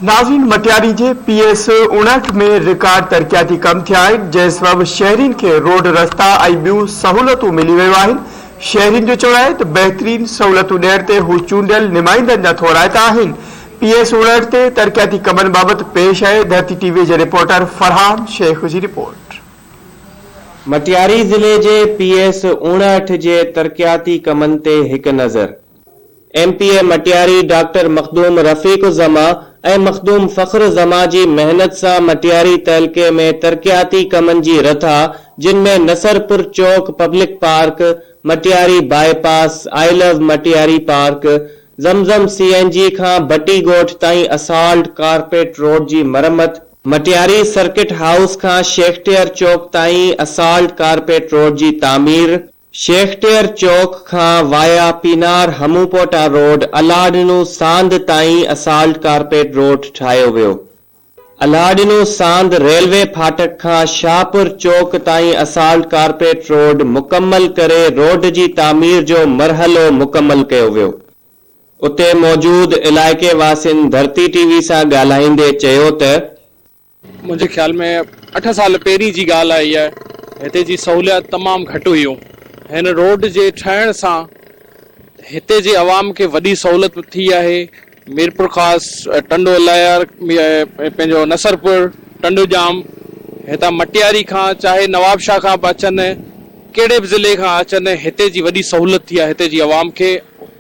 ناظرين مٽياري جي P S 59 ۾ record ترقياتي ڪم ٿيا آهن جنهن سبب شهرين کي روڊ رستا ۽ ٻيون سهولتون ملي ويون آهن شهرين جو چوڻ آهي ته بهترين سهولتون ڏيڻ تي هو چونڊيل نمائندن جا ٿورائتا آهن پي ايس 59 تي ترقياتي ڪمن بابت پيش آهي ڌرتي ٽي وي جي رپورٽر فرحان شيخ جي رپورٽ. مٽياري ضلعي جي پي ايس 59 جي ترقياتي ڪمن تي هڪ نظر. M P A Matiari doctor Makhdoom Rafiq Uzzaman ۽ Makhdoom Fakhar Uzzaman جي محنت سان مٽياري تعلقي ۾ ترقياتي ڪمن جي رٿا جن ۾ Nasarpur Chowk public park, Matiari bypass, I love Matiari park, Zamzam C N G کان بٽي ڳوٺ تائين اسالٽ ڪارپيٽ روڊ جي مرمت، مٽياري سرڪٽ هائوس کان شيخٽيئر چوڪ تائين اسالٽ ڪارپيٽ روڊ جي تعمير، شيخ ٽيئر چوڪ کان وايا پينار هموپوٽا روڊ الهاڏنو ساند تائين اسالٽ ڪارپيٽ روڊ ٺاهيو ويو. الهاڏنو ساند ريلوي ڦاٽڪ کان شاهپور چوڪ تائين اسالٽ ڪارپيٽ روڊ مڪمل ڪري روڊ جي تعمير جو مرحلو مڪمل ڪيو ويو. اتي موجود علائقي واسين ڌرتي ٽي وي سان ڳالهائيندي چيو ته. منهنجي خيال ۾ اٺ سال پهرين جي ڳالهه آهي اها هتي جي سهوليات تمام گهٽ هيون هن روڊ جي ٺهڻ سان هتي جي عوام کي وڏي سهولت ٿي آهي ميرپورخاص ٽنڊو الهيار پنهنجو نصرپور ٽنڊو ڄام هتان مٽياري کان چاهي نوابشاهه کان به اچن ڪهڙي به ضلعي کان اچن هتي جي وڏي سهولت ٿي آهي هتي جي عوام کي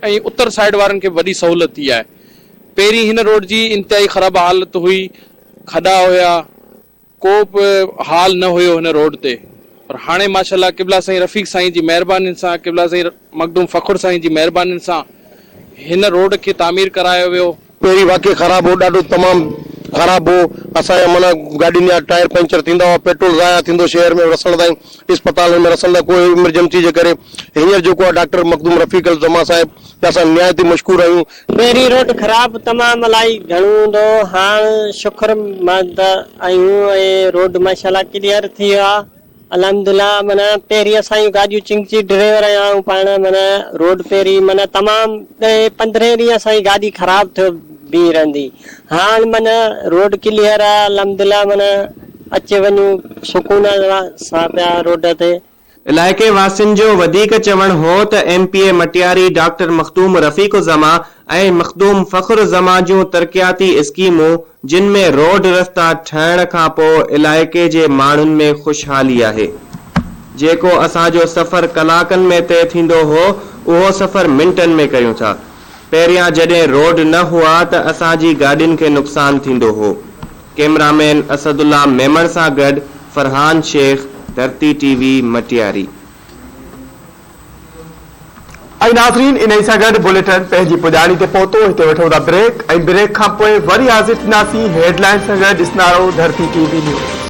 ۽ اتر سائيڊ وارن کي به وڏي سهولت ٿي آهي پهرين هن روڊ جي انتهائي خراب حالت هئي کڏا هيا ڪو به حال نه هيو هن روڊ تي پر هاڻي ماشاء الله قبلا سائين رفيق سائين جي مهربانين سان قبلا سائين مخدوم فخر سائين جي مهربانين سان هن روڊ کي تعمير ڪرايو ويو. پهرين واقعي خراب هو ڏاڍو تمام خراب هو اسان جا معنيٰ گاڏين جا ٽائر پنچر ٿيندا هئا پيٽرول ضايع ٿيندو شهر ۾ رسڻ تائين اسپتالن ۾ رسڻ تائين ڪو ايمرجنسي جي ڪري هينئر جيڪو آهي ڊاڪٽر مخدوم رفيق الزمان صاحب جا اسان نهايت ئي مشڪور آهيون. پهرين روڊ خراب تمام الائي گهڻو هوندو هو هاڻ شڪر مند آهيون ۽ روڊ ماشاءالله ڪليئر ٿي ويو آ الحمدلله معنيٰ پهرين اسان جون گاڏيون چنگچي ڊريور ۽ آئون پاڻ معنيٰ روڊ پهرين معنيٰ تمام ڏهين پندرهين ڏينهن اسان جي گاڏي خراب ٿيو بيهي رهندي هاڻ معنيٰ روڊ ڪليئر آ الحمدلله معنيٰ اچي وڃون سڪون سان پيا روڊ تي. علائقي واسين جو وڌيڪ چوڻ هو ته M P A Matiari doctor Makhdoom Rafiq Uzzaman ۽ Makhdoom Fakhar Uzzaman جون ترقياتي اسڪيمون جن ۾ روڊ رستا ٺهڻ کانپوء علائقي جي ماڻهن ۾ خوشحالي آهي. جيڪو اسان جو سفر ڪلاڪن ۾ طئي ٿيندو هو اهو سفر منٽن ۾ ڪريون ٿا. پهريان جڏهن روڊ نه هئا ته اسان جي گاڏين کي نقصان ٿيندو هو. ڪئميرا مين اسد الله ميمڻ سان گڏ فرحان شيخ، ڌرتي ٽي وي، مٽياري. ۽ ناظرين انهي سان گڏ بليٽن پنهنجي پڄاڻي تي پهتو هتي وٺون ٿا بريڪ ۽ بريڪ کان پوء وري حاضر ٿينداسين هيڊ لائنز سان گڏ ڏسندا رهو ڌرتي ٽي وي نيوز.